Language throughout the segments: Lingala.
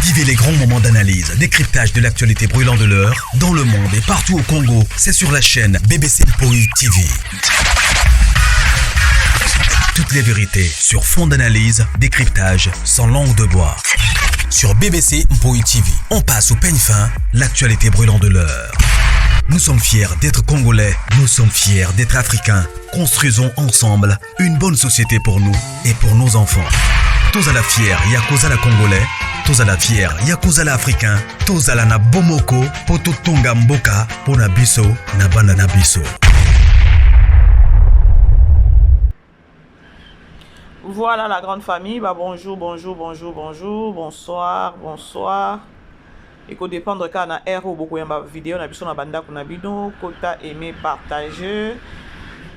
Vivez les grands moments d'analyse, décryptage de l'actualité brûlante de l'heure, dans le monde et partout au Congo. C'est sur la chaîne BBC Mpoi TV. Toutes les vérités sur fond d'analyse, décryptage, sans langue de bois. Sur BBC Mpoi TV, on passe au peigne fin l'actualité brûlante de l'heure. Nous sommes fiers d'être Congolais, nous sommes fiers d'être Africains. Construisons ensemble une bonne société pour nous et pour nos enfants. Tozala fiers ya kozala Congolais, tozala fiers ya kozala Africain, tozala na bomoko po totonga mboka pona biso na bana na biso. Voilà la grande famille, bah bonjour, bonjour, bonjour, bonjour, bonsoir, bonsoir. Eko dépendre kaka na heure oyo bokoyamba video na biso na bandako na bino, kota aimer, partager,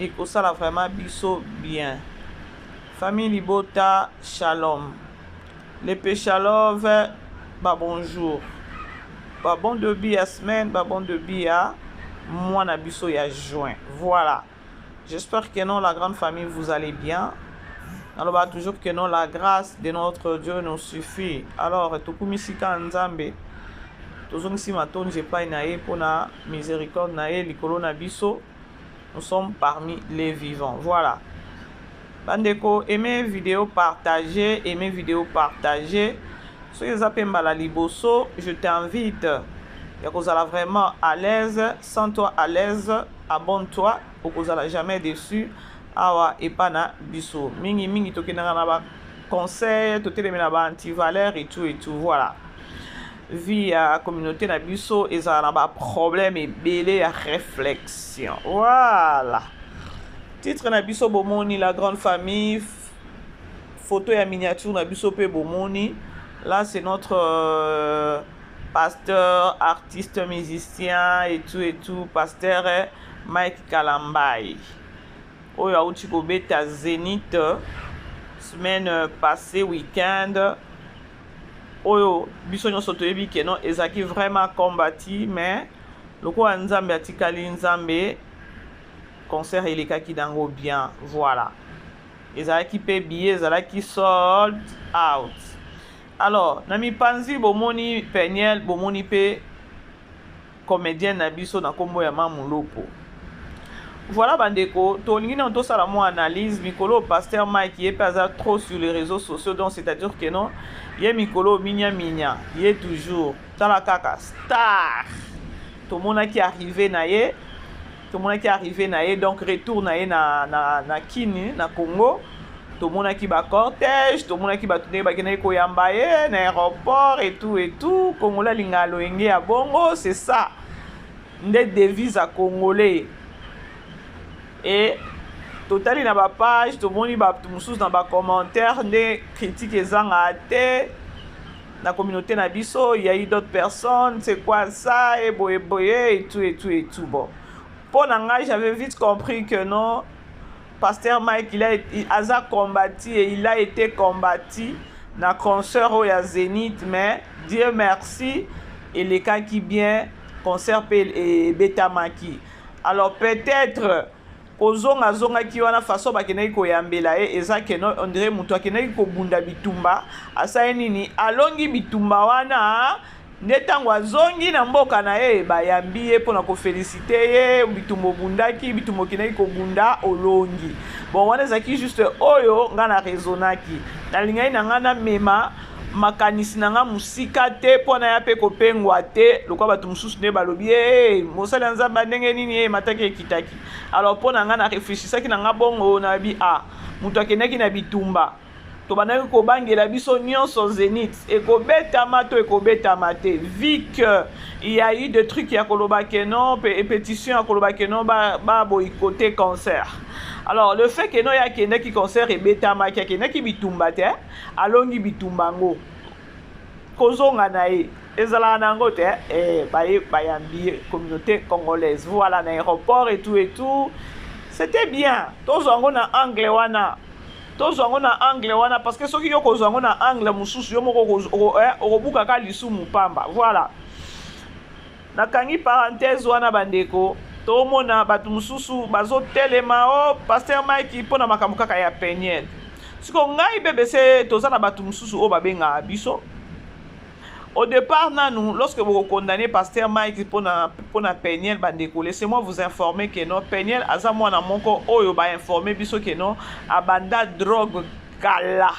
ekosala vraiment biso bien. Famille Libota, shalom. Les Péchalove, bah bonjour. Bah bon début ya semaine, bah bon début ya mois na biso ya juin. Voilà. J'espère que non, la grande famille, vous allez bien. Naloba toujours que non, la grâce de notre Dieu nous suffit. Alors, tokumisi ka Nzambe, tozongisi matondi epai na ye mpona miséricorde na ye likolo na biso. Nous sommes parmi les vivants. Voilà. Bandeko, aimez vidéo, partagez, aimez vidéo, partagez. Soki eza mpe mbala liboso, je t'invite ya kozala vraiment à l'aise, sens-toi à l'aise, abonne-toi, okozala jamais déçu. Awa epa na biso mingi mingi tokendaka na ba conseil, totelemi na ba antivaleur et tout et tout. Voilà, vie ya communauté na biso ezala na ba problème ebele ya réflexion. Voilà, titre na biso bomoni la grande famille, photo ya miniature na biso mpe bomoni. Là c'est notre pasteur, artiste, musicien et tout et tout, pasteur Mike Kalambay, oyo auti kobeta Zénith semaine passée, week-end oyo biso nyonso toyebi ke non, ezalaki vraiment combati, mais lokola Nzambe atikali Nzambe, concert elekaki nango bien. Voilà, ezalaki mpe billet ezalaki sold out. Alors na mipanzi bomoni Peniel, bomoni mpe comédienne na biso na nkombo ya Mamulopo. Voilà bandeko, tolingi nano tosala mwa analyse. Mikolo pasteur Mike ye mpe aza trop sur les réseaux sociaux, donc c'est-à-dire que non, ye mikolo minya minya ye toujours tala kaka star. Tomonaki arrivé na ye, tomonaki arrivé na ye, donc retour na ye na Kini, na Congo. Tomonaki bacortège, tomonaki bato ndenge bakendaki koyamba ye na aéroport et tout et tout. Congolais alingaka loyenge ya bongo, c'est ça nde devise ya Congolais. E totali na bapage, tomoni bato mosusu na bacommentaire nde critique ezangaka te na communauté na biso. Il y a eu d'autres personnes, c'est quoi ça, et boye boye et tout et tout et tout. Bon, mpo na ngai, j'avais vite compris que non, pasteur Mike, il a aza combattu et il a été combattu na concert oyo ya Zénith, mais Dieu merci, elekaki bien, concert mpe ebetamaki. Alors peut-être kozonga azongaki wana, façon bakendaki koyambela ye eza ke non, on dirait moto akendaki kobunda bitumba, asali nini, alongi bitumba wana, nde ntango azongi na mboka na ye, bayambi ye mpona koféliciter ye. Bitumba obundaki, bitumba okendaki kobunda, olongi. Bon, wana ezalaki juste oyo ngai na raisonnaki. Nalingaki na ngai namema makanisi na nga mosika te mpo na ya mpe kopengwa te lokola bato mosusu nde balobi e mosali ya Nzambe ndenge nini emataki ekitaki. Alors mpo na ngai, na réfléchisaki na nga bongo, nayebi a moto akendaki na bitumba, tobandaki kobangela biso nyonso Zénith ekobetama to ekobetama te, vu que il y a eu des trucs ya koloba ke non, pétition ya koloba ke non, baboycotter concert. Alors le fait ke non, ye akendaki, concert ebetamaki, akendaki bitumba te, alongi bitumba yango, kozonga na ye ezalaka na yango te, baye bayambi ye, communauté congolaise, voilà, na aéroport et tout et tout, c'était bien. Tozwa yango na angle wana, tozwa yango na angle wana, parce que soki yo kozwa yango na angle mosusu, yo moko okobukaka lisumu pamba. Voilà, nakangi parenthèse wana. Bandeko, tomona bato mosusu bazotelema o pasteur Mike mpona makambo kaka ya Peniel. Siko ngai BBC, toza na bato mosusu oyo babengaka biso. Au départ nanu, lorsque vous condamnez Pasteur Mike pour na Peniel, bandeko, laissez-moi vous informer que non, Peniel aza mwana moko oyo ba informer biso que non, abanda drogue kala.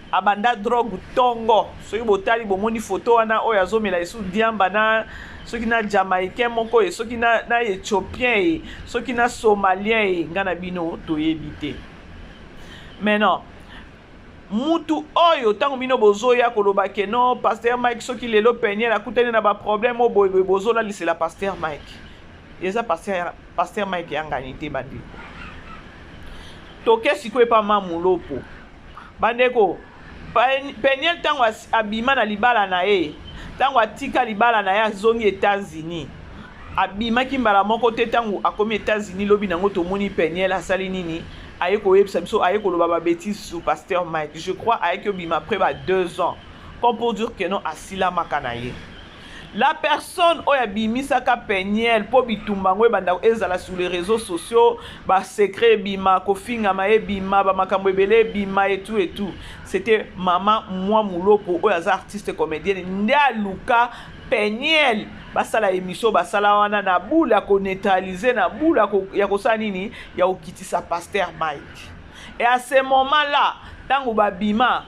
Abanda drogue tongo. Soki botali, bomoni photo wana oyo azomela esu diamba na soki na Jamaïcain moko e, soki na Éthiopien e, soki na Somalien e, nga na bino toyebi te. Maintenant, mutu oyo, ntango bino bozoya koloba ke non, Pasteur Mike, soki lelo Peniel akutani na baproblème oyo boyeboye, bozolalisela Pasteur Mike, eza Pasteur Mike yangani te. Bandeko, toke sikoyo epa Mamulopo. Bandeko, Peniel, ntango abima na libala na ye, ntango atika libala na ye, azongi États-Unis, abimaki mbala moko te. Ntango akomi États-Unis, lobi nango tomoni Peniel asali nini? Aye koyebisa biso, aye koloba babêtises sur Pasteur Mike. Je crois ayeki obima après ba 2 ans, comme pour dire que non, asilamaka na ye. La personne oyo abimisaka Peniel mpo bitumba yango ebanda ezala sur les réseaux sociaux, basecret ebima, kofingama ebima, bamakambo ebele ebima et tout et tout, c'était mama Mwa Mulopo oyo aza artiste comédienne, nde aluka Peniel basala émission. Basala wana na but ya koneutraliser, na but ya kosala nini? Ya kokitisa Pasteur Mike. Et à ce moment là, ntango babima,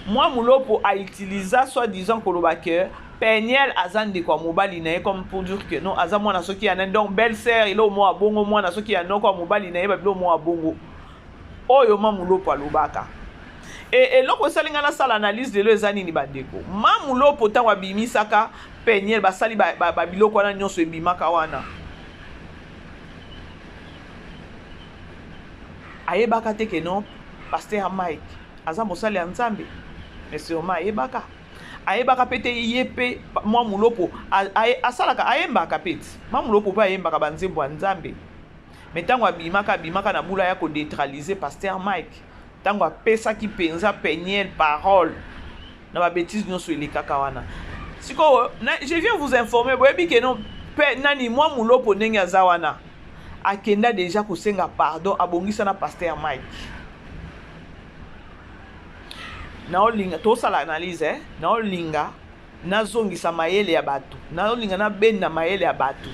Mwa Mulopo autiliza soi-disant koloba ke Peniel aza ndeko ya mobali na ye, comme pour dire que non, aza mwana soki ya nani, donc belle sœur, elo mwa bongo, mwana soki ya noko ya mobali na ye, babilo mwa bongo oyo Ma Mulopo alobaka. E eloko esali ngai nasala analyse lelo eza nini, bandeko? Ma Mulopo, ntango abimisaka Peniel, basali babiloko wana nyonso ebimaka wana, ayebaka te ke non, Pasteur Mike aza mosali ya Nzambe. Mais sûrement ayebaka, ayebaka mpe te. Ye mpe Mwa Mulopo asalaka, ayembaka mpe ti. Mwa Mulopo mpe ayembaka banzembo ya Nzambe. Mais ntango abimaka, abimaka na but ya koneutraliser Pasteur Mike. Ntango apesaki mpenza Peniel parole na babêtises nyonso elekaka wana. Sikoyo je viens vous informer, boyebi ke non, mpe nani, Mwa Mulopo, ndenge aza wana, akenda déjà kosenga pardon, abongisa na Pasteur Mike. Naolinga tosala analyse, eh? Naolinga nazongisa mayele ya bato, naolinga nabenda mayele ya bato.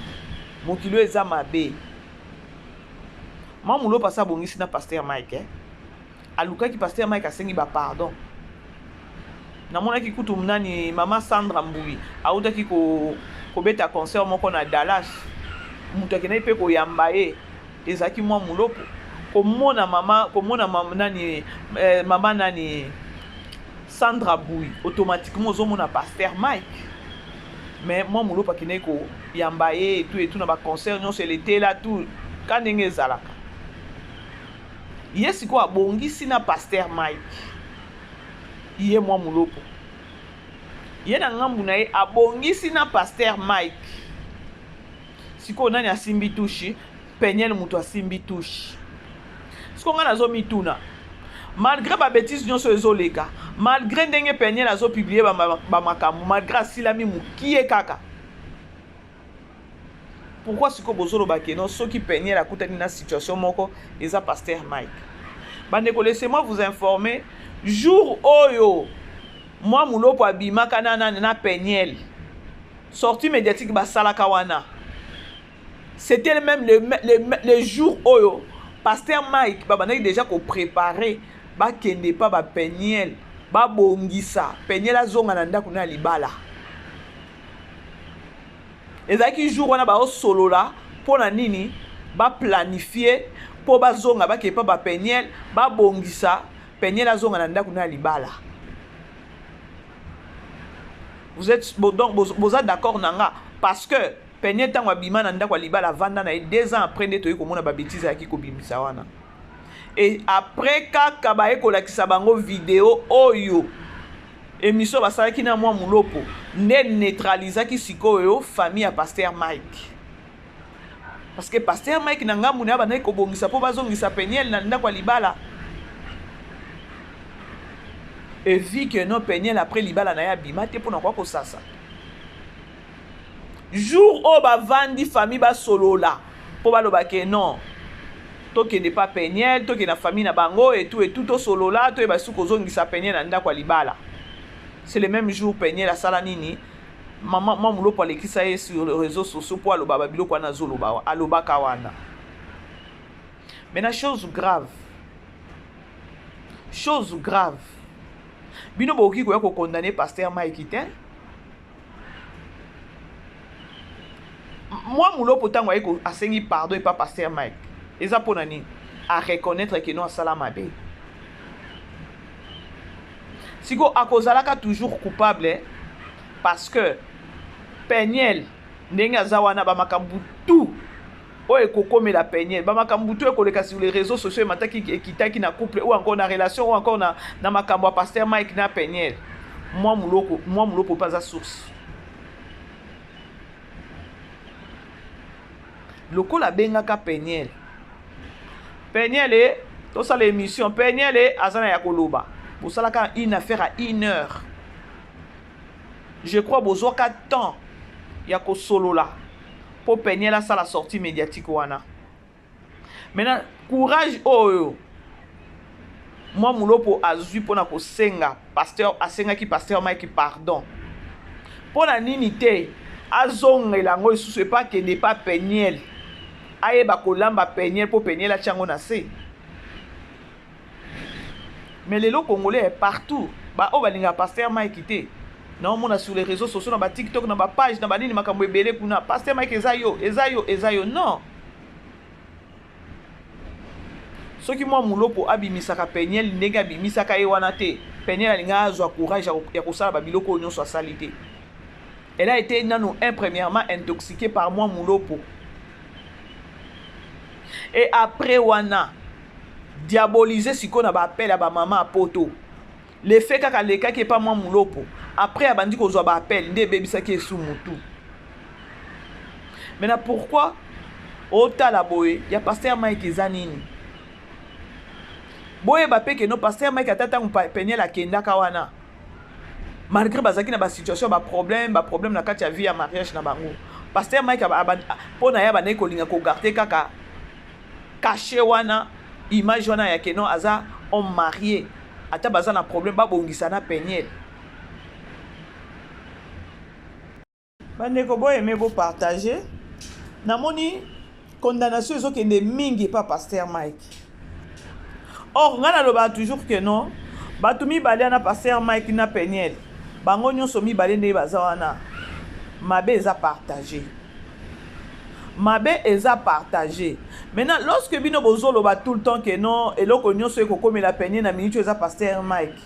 Mokili oyo eza mabe. Mwa Mulopo asa abongisi na Pasteur Mike, eh? Alukaki Pasteur Mike, asengi bapardon. Namonaki kutu nani, mama Sandra Mbui, autaki kobeta concert moko na Dallas. Moto akendaki mpe koyamba ye ezalaki Mwa Mulopo. Komona mama, komona mama nani, mama nani, Sandra Bui, automatiquement ozomona Pasteur Mike. Mais Mwa Mulopo akendaki koyamba ye etu etu na baconcert nyonso, eletela tout ka ndenge ezalaka. Ye sikoyo abongisi na Pasteur Mike. Ye Mwa Mulopo, ye na ngambu na ye, abongisi na Pasteur Mike. Sikoyo nani asimbi touche? Peniel moto asimbi touche. Sikoyo ngai nazomituna, malgré babêtises nyonso ezoleka, malgré ndenge Peniel azopublier bamakambo, malgré asilami mokie kaka, pourquoi sikoyo bozoloba ke non, soki Peniel akutani na situation moko, eza Pasteur Mike? Bandeko, laissez-moi vous informer, jour oyo Mwa Mulopo abimaka na nani, na Peniel, sortie médiatique basalaka wana, c'était même le jour oyo Pasteur Mike babandaki déjà kopréparer bakende pa baPeniel, babongisa Peniel azonga na ndako na ya libala. Ezalaki jour wana baosolola mpo na nini? Baplanifier mpo bazonga, bakende pa baPeniel, babongisa Peniel azonga na ndako na ya libala. Vous êtes donc, boza d'accord na nga? Parce que Peniel, ntango abima na ndako ya libala, avanda na ye 2 ans après nde toyei komona babêtises ayaki kobimisa wana. Et après kaka baye kolakisa bango video oyo, émission basalaki na Mwa Mulopo, nde neutralisaki sikoyo famille ya Pasteur Mike, parce que Pasteur Mike na ngambu na ye bandaki kobongisa mpo bazongisa Peniel na ndako ya libala. Et vu que non, Peniel après libala na ye abima te mpona kwa kosasa, jour oyo bavandi famille basolola mpo baloba ke non, tokende pa Peniel, tokende na famille na bango etu etu, tosolola, toyeba soki kozongisa Peniel na ndako ya libala. C'est le même jour Peniel asala nini? Mama mwa Mulopo alekisa ye sur les réseaux sociaux mpo aloba babiloko wana azoloba, alobaka wana. Maintenant, chose grave, chose grave, bino bokoki koya kokondamner pasteur Mike te. Mwa Mulopo, ntango aye asengi pardon epa pasteur Mike, eza mpo na nini? Areconnaître que non, asala mabe. Sikoyo akozalaka toujours coupable parce que Peniel, ndenge aza wana, bamakambo tout oyo ekokomela Peniel, bamakambo tout ekoleka sur les réseaux sociaux, emataki, ekitaki na couple ou encore na relation ou encore na makambo ya pasteur Mike na Peniel, mwa Muloko, mwa Mulopo mpe aza source. Lokola abengaka Peniel, Peniel e tosala émission, Peniel e aza na ya koloba, bosalaka une affaire à une heure, je crois. Bozwaka temps ya kosolola mpo Peniel asala sortie médiatique wana. Maintenant, courage oyo mwa Mulopo azwi mpona kosenga pasteur, asengaki pasteur Mike pardon, mpo na nini te azongela yango lisusu epa akende epa Peniel, ayeba kolamba Peniel mpo Peniel atia yango na se? Mais lelo Congolais partout, baoyo balingaka pasteur Mike te, naomona sur les réseaux sociaux, na baTikTok, na bapage, na banini, makambo ebele kuna: pasteur Mike, eza yo, eza yo, eza yo. Non, soki mwa Mulopo abimisaka Peniel ndenge abimisaka ye wana te, Peniel alingaka azwa courage ya kosala babiloko oyo nyonso asali te. Elle a été nano un premièrement intoxiquée par mwa Mulopo et après wana diabolise. Sikoyo na baappel ya bamama ya Poto, le fait kaka alekaki epa mwa Mulopo, après abandi kozwa baappel nde ebebisaki esu mutu. Maintenant, pourquoi otala boye ya pasteur Mike eza nini? Boyeba mpe que non, pasteur Mike, ata ntango Peniel akendaka wana, malgré bazalaki na basituation, baproblème na kati ya vie ya mariage na bango, pasteur Mike mpo na ye abandaki kolinga kogarder kaka cachet wana, image wana ya que non, aza homme marié, ata baza na problème, babongisa na Peniel. Bandeko, boaimer, bopartager. Namoni condamnation ezokende mingi epa pasteur Mike. Or ngai nalobaka toujours que non, bato mibale wana, pasteur Mike na Peniel, bango nyonso mibale ndenge baza wana, mabe eza partage, mabe eza partage. Maintenant, lorsque bino bozoloba tout le temps que non, eloko nyonso ekokomela Peniel na minute eza pasteur Mike,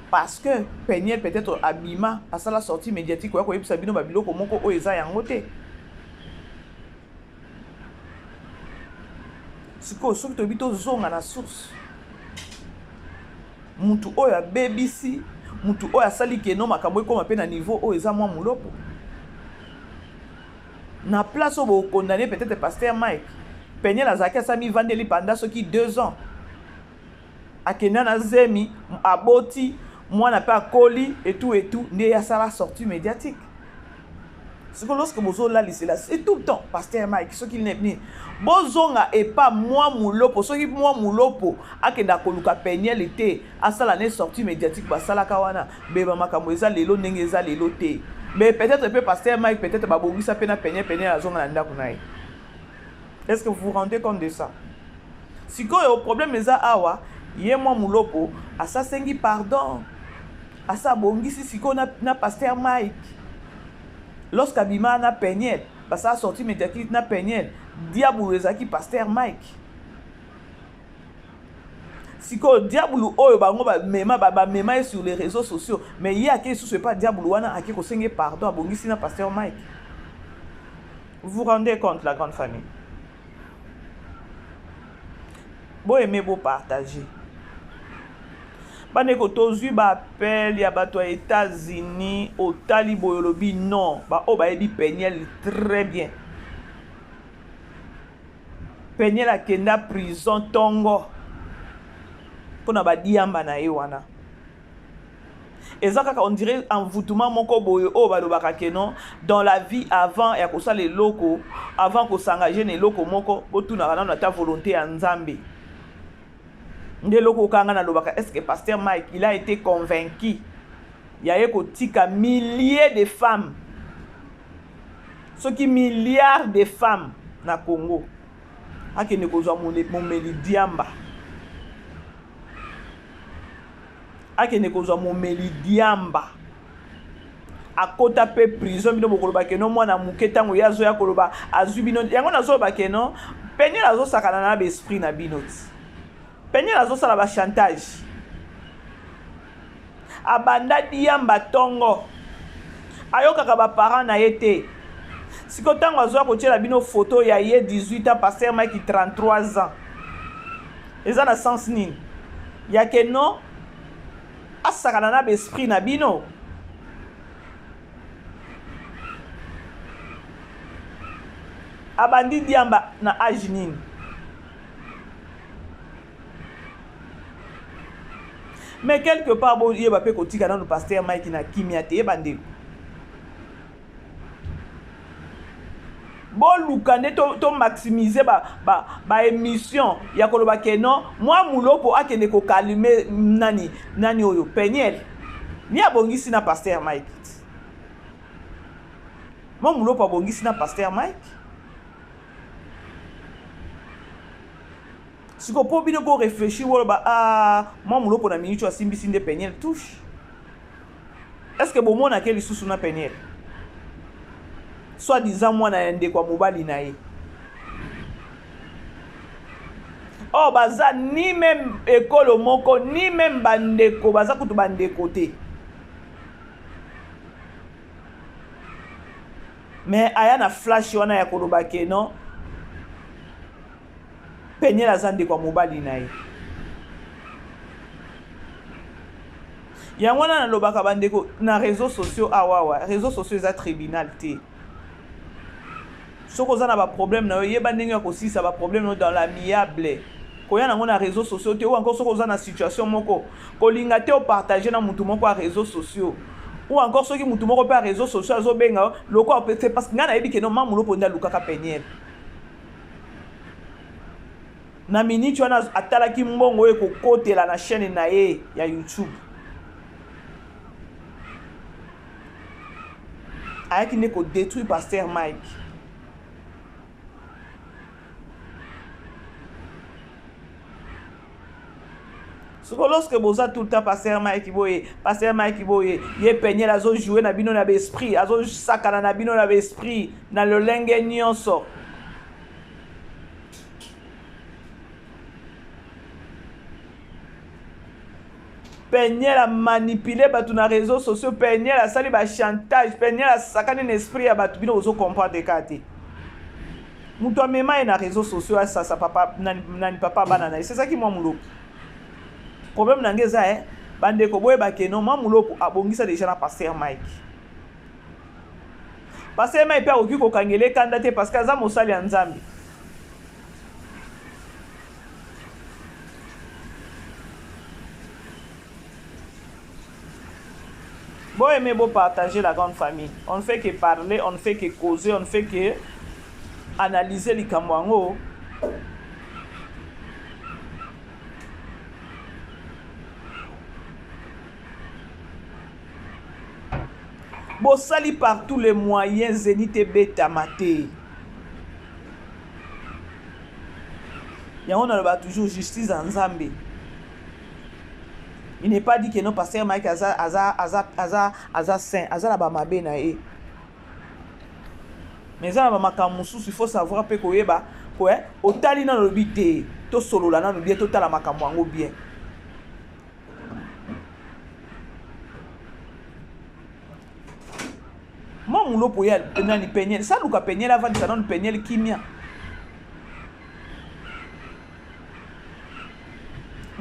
parce que Peniel peut-être abima, asala sortie médiatique oya koyebisa bino babiloko moko oyo eza yango te. Sikoyo soki toyebi, tozonga na source, mutu oyo abebisi, mutu oyo asali que non, makambo ekóma mpe na niveau oyo, eza mwa Mulopo. Na place oyo bokondamner peut-être pasteur Mike, Peniel azalaki asala mivandeli pendant soki 2 ans, akenda na zemi, aboti mwana mpe akoli etu etu, nde ye asala sortie médiatique. Sikoyo lorsque bozolalisela, c'est tout le temps pasteur Mike, soki nini, bozonga epa mwa Mulopo. Soki mwa Mulopo akenda koluka Peniel te, asala ne sortie médiatique basalaka wana, beba makambo eza lelo ndenge eza lelo te. Mais peut-être mpe pasteur Mike, peut-être babongisa mpe na Peniel, Peniel azonga na ndako na ye. Est-ce que vous vous rendez compte de ça? Sikoyo problème eza awa, ye mwa Mulopo asasengi pardon, asa abongisi sikoyo na pasteur Mike. Lorsque abima na Peniel, basala sortie médiatique na Peniel, diabulu ezalaki pasteur Mike. Sikoyo diabulu oyo bango bamema, bamema ye sur les réseaux sociaux, mais ye ake lisusu epa diabulu wana, ake kosenge pardon, abongisi na pasteur Mike. Vous vous rendez compte, la grande famille? Boaimer, bopartager. Bandeko, tozwi baappel ya bato ya États-Unis. Otali boye, olobi non, baoyo bayebi Peniel très bien. Peniel akenda prison ntongo mpona badiamba na ye wana. Eza kaka on dirait envoûtement moko boye oyo balobaka que non, dans la vie, avant ya kosala eloko, avant kos'engager na eloko moko, botunaka nano ata volonté ya Nzambe. Nde eloko okanga nalobaka: est ce que pasteur Mike, il a été convaincu? Ya ye kotika milliers de femmes, soki milliards de femmes na Congo, akende kozwa momeli diamba, akende kozwa momeli diamba, akota mpe prison. Bino bokoloba que non, mwana moke. Ntango ye azoya koloba, azwi bino yango. Nazoloba que non, Peniel azosakana na baesprit na bino ti. Peniel azosala bachantage. Abanda diamba ntongo, ayokaka baparent na ye te. Sikoyo ntango azwa kotiela bino foto ya ye 18 ans, pasteur Mike 33 ans, eza na sens nini? Ya que non, asakana na baesprit na bino. Abandi diamba na age nini? Mais quelque part boyeba mpe kotika nanu pasteur Mike na kimia te. Yeba ndeko, boluka nde tomaximize to baémission ba, ba ya koloba que non, mwa Mulopo akende kocalmer nani nani oyo Peniel ni abongisi na pasteur Mike. Mwa Mulopo abongisi na pasteur Mike. Sikoyo mpo bino boréfléchir, boloba: "Ah, mwa Mulopo na miniti oyo asimbisi nde Peniel touche." Est ce que bomonake lisusu na Peniel, soit disant mwana ya ndeko ya mobali na ye? Or baza ni même ekolo moko, ni même bandeko, baza kutu bandeko te. Mais aya na flash wana ya koloba que non, Peniel aza ndeko ya mobali na ye. Yango wana nalobaka, bandeko, na réseaux sociaux awawa, réseaux sociaux eza tribunal te. Soki oza na baproblème na yo, yeba ndenge ya kosilisa baproblème na yo dans l'amiable, koya nango na réseaux sociaux te. Ou encore soki oza na situation moko, kolinga te opartage na mutu moko ya réseaux sociaux. Ou encore soki mutu moko mpe ya réseaux sociaux azobenga yo lokola, parce que ngai nayebi que non, Mamulopo nde alukaka Peniel na miniti wana. Atalaki mbongo oyo ekokotela na chaîne na ye ya YouTube, ayaki nde kodétruire pasteur Mike. Siko lorsque boza tout le temps pasteur Mike boye, pasteur Mike boye, ye Peniel azojoue na bino na baesprit, azosakana na bino na baesprit na lolenge nyonso. Peniel amanipule bato na réseaux sociaux, Peniel asali bachantage, Peniel asakani na esprit ya bato. Bino ozocomprendre kaka te. Moto amema ye na réseaux sociaux, asasa papa nani, nani, papa bana na ye, sezaki mwa Mulopo. Problème na nge eza e, bandeko, boyeba que non, mwa Mulopo abongisa déjà na pasteur Mike. Pasteur Mike mpe akoki kokangela ekanda te, parce que aza mosali ya Nzambe. Bon, aimer, beau partager la grande famille. On ne fait que parler, on ne fait que causer, on ne fait que analyser likambo yango. Bosali par tous les moyens Zénith ebetama te. Yango naloba toujours, justice ya Nzambe. Il n'est pas dit que non, pasteur Mike aza, aza, aza, aza, aza saint. Aza na bamabe na ye, mais eza na bamakambo mosusu, il faut savoir mpe koyeba ko otali nano, olobi te, tosolola nano bien, totala makambo yango bien. Mwa Mulopo ye nani Peniel, saluka Peniel, avandisa nano Peniel kimia.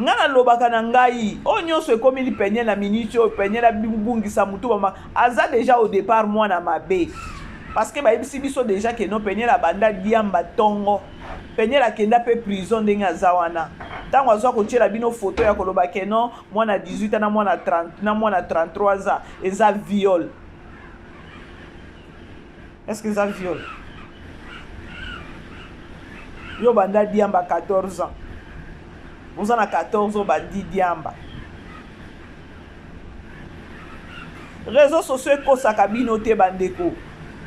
Nga nalobaka na ngai, oyo nyonso ekomeli Peniel na miniti oyo, Peniel abungisa motu mama, aza déjà au départ mwana mabe, parce que bayebisi biso déjà que non, Peniel abanda diamba ntongo, Peniel akenda mpe prison. Ndenge aza wana, ntango azwa kotiela bino foto ya koloba que non, mwana 18 ans na mwana 30, na mwana 33 ans, eza viol. Est ce que eza viol? Yo banda diamba 14 ans, oza na 14, obandi diamba. Réseaux sociaux ekosaka bino te, bandeko.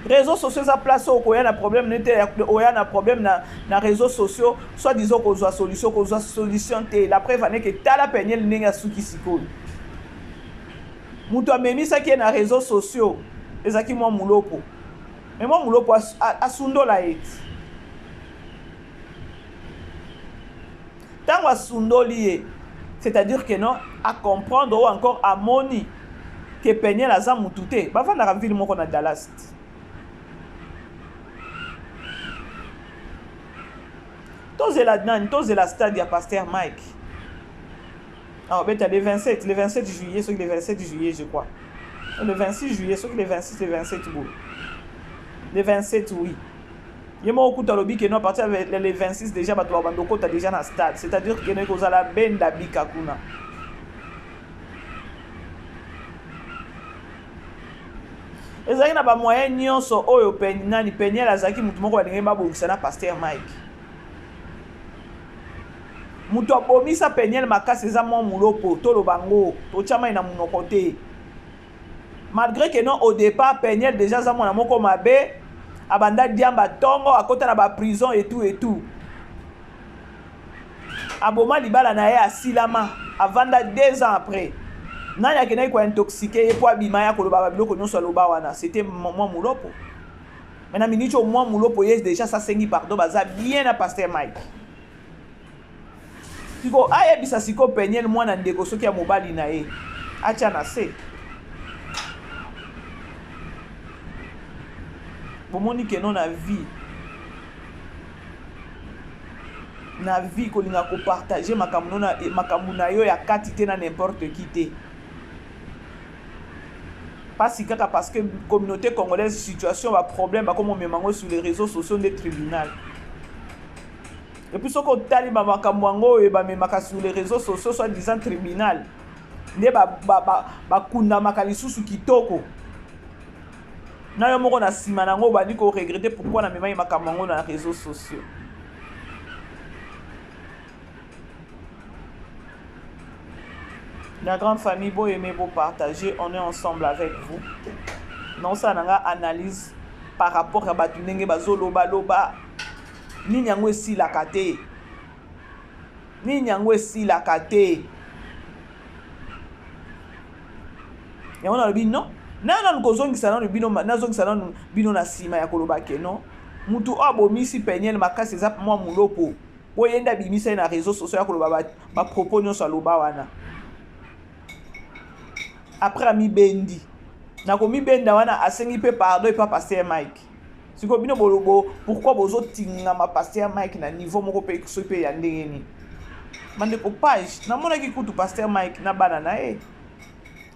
Réseaux sociaux eza place oyo okoya na problème nete oya na problème na réseaux sociaux, soit disant kozwa solution, kozwa solution te. La preuve aneke, tala Peniel ndenge asuki sikoyo. Moto amemisaki ye na réseaux sociaux ezalaki mwa Mulopo, mais mwa Mulopo asundola ye ti ntango asundoli ye, c'est-à-dire que non, acomprendre ou encore amoni ke Peniel aza mutu te. Bavandaka ville moko na Dallas. Tozela nani? Tozela stade ya pasteur Mike abeta le 27, le 27 juillet, soki le 27 juillet, je crois, le 26 juillet, soki le 26, le 27 boye, le 27, oui. Ye moko kuta alobi ke no, à partir ya le 26 déjà bato babanda okota déjà na stade, c'est-à-dire ke no, ekozala benda bika kuna. Ezalaki na bamoyen nyonso oyo nani, Peniel azalaki motu moko balingi babongisa na pasteur Mike. Moto abomisa Peniel makasi eza mwa Mulopo. Toloba ngo, totya mai na monoko te, malgré que non, au départ Peniel déjà aza mwana moko mabe, abanda diamba ntongo, akota na baprison et tout et tout, aboma libala na ye, asilama, avanda 2 ans. Après, nani akendaki kointoxiquer ye mpo abima ya koloba babiloko nyonso aloba wana? C'était mwa Mulopo. Mais na miniti oyo, mwa Mulopo ye déjà sasengi pardon, baza bien na pasteur Mike. Siko ayebisa sikoyo Peniel, mwana ndeko soki ya mobali na ye, atya na se. Bomoni ke no, na vie kolinga kopartager makambo na, makambo na yo ya kati te na n'importe qui te. Pasi kaka parce que communauté congolaise, situation, baproblème bakoma omema yango sur les réseaux sociaux nde tribunal. Et puis soki otali bamakambo yango oyo bamemaka sur les réseaux sociaux, soit disant tribunal, nde bakundamaka lisusu kitoko na yo moko na nsima na yango, obandi koregretter pourquoi namemaki makambo yango na réseaux sociaux. La grande famille, bo aimer, bo partager, on est ensemble avec vous. Naosala na nga analyse par rapport ya bato ndenge bazolobaloba. Nini yango esilaka te? Nini yango esilaka te? Yango nalobi non, na nanu kozongisa nanu bino, nazongisa nanu bino na nsima ya koloba ke non, mutu oyo abomisi Peniel makasi eza mwa Mulopo, po ye nde abimisa ye na réseau sociaux ya koloba bapropos nyonso aloba wana. Après amibendi na komibenda wana, asengi mpe pardon epa pasteur Mike. Sikoyo bino bolobo, pourquoi bozotingama pasteur Mike na niveau moko mpe soki mpe ya ndenge nini? Bandeko, page namonaki kutu pasteur Mike na bana na ye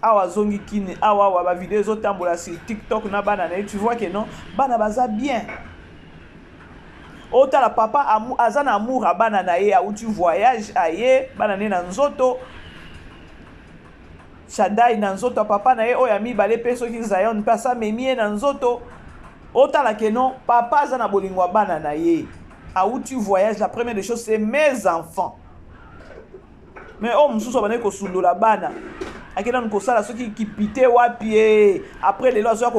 awa azongi kini awa awa, bavideo ezotambola sur TikTok na bana na ye. Tu vois ke non, bana baza bien. Otala, papa aza na amour ya bana na ye. Awuti voyage, aye, bana ne na nzoto, Shadai na nzoto ya papa na ye oyo ya mibale, mpe soki Zion mpe asamemi ye na nzoto. Otala ke non, papa aza na bolingo ya bana na ye. Awuti voyage, la première des choses, c'est mes enfants. Mais oyo mosusu abandaki kosundola bana, ake nanu kosala soki kipite wapi ye. Après lelo azoya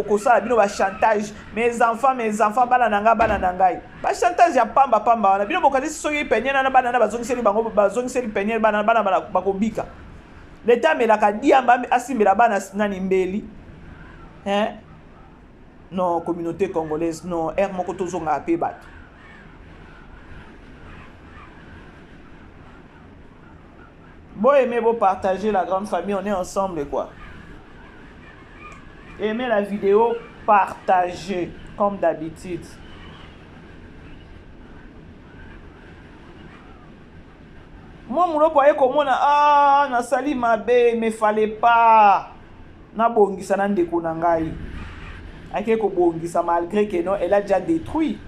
kosala bino bachantage: mes enfants, mes enfants, bana na ngai, bana na ngai. Bachantage ya pamba pamba wana. Bino bokanisi soki Peniel na bana na bazongiseli bango, bazongiseli Peniel bana, bana bakobika? Leta amelaka diamba, asimbela bana nani mbeli, hein? Non, communauté congolaise, non, aire moko tozongaka mpe bato. Bo aimer, bo partager, la grande famille, on est ensemble quoi. Aimez la vidéo, partagez comme d'habitude. Mwa Moloko aye komona: ah, nasali mabe, mais fallait pas, nabongisa na ndeko na ngai. Ake kobongisa malgré que non, elle a déjà détruit,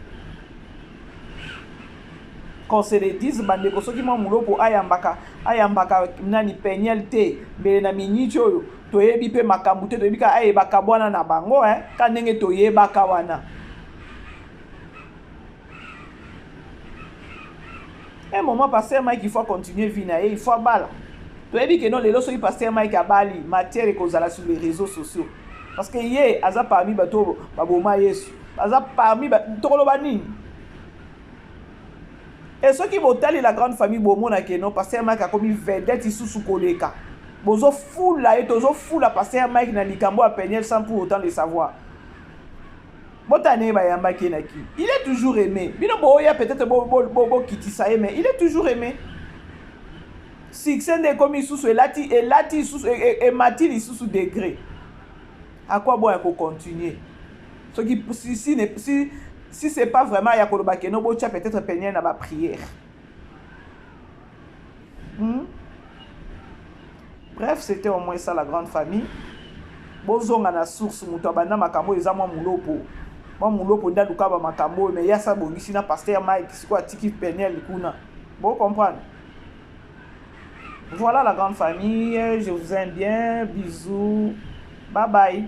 qu'on se le dise, bandeko. Soki mwa Moloko ayambaka nani, Peniel te, mbele na miniti oyo toyebi mpe makambo te. Toyebi kaka ayebaka bwana na bango, eh? Ka ndenge toyebaka wana. Un moment, pasteur Mike, il faut continuer vie na ye, il faut abala. Toyebi que non, lelo soki pasteur Mike abali, matière ekozala sur les réseaux sociaux, parce que ye aza parmi bato baboma Yesu, aza parmi. Tokoloba nini? E soki botali la grande famille, bomona que non, pasteur Mike akomi vedette lisusu koleka. Bozofula ye, tozofula pasteur Mike na likambo ya Peniel sans pour autant le savoir. Botala ndenge bayambaki ye na ki. Il est toujours aimé. Bino boya peut-être bokitisa ye, mais il est toujours aimé. Succès nde ekomi lisusu, elati, elati lisusu, emati lisusu degré. À quoi bon ya kocontinue soki si c'est pas vraiment ya koloba que non, botya peut-être Peniel na baprière? Bref, c'était au moins ça, la grande famille. Bozonga na source. Moto abanda makambo eza mwa Mulopo. Mwa Mulopo nde aluka bamakambo oyo, mais ye asa bongisi na pasteur Mike. Sikoyo atiki Peniel kuna, bocomprendre. Voilà, la grande famille, je vous aime bien. Bisous, bye bye.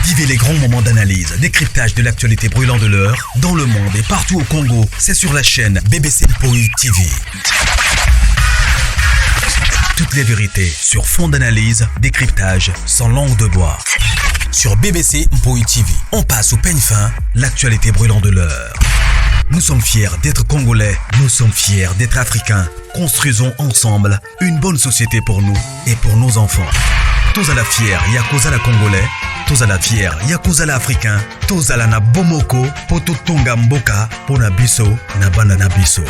Vivez les grands moments d'analyse, décryptage de l'actualité brûlante de l'heure, dans le monde et partout au Congo. C'est sur la chaîne BBC Mpoi TV. Toutes les vérités sur fond d'analyse, décryptage, sans langue de bois. Sur BBC Mpoi TV, on passe au peigne fin l'actualité brûlante de l'heure. Nous sommes fiers d'être Congolais, nous sommes fiers d'être Africains. Construisons ensemble une bonne société pour nous et pour nos enfants. Tozala fier ya kozala Congolais, tozala fier ya kozala Africain, tozala na bomoko po totonga mboka mpo na biso na bana na biso.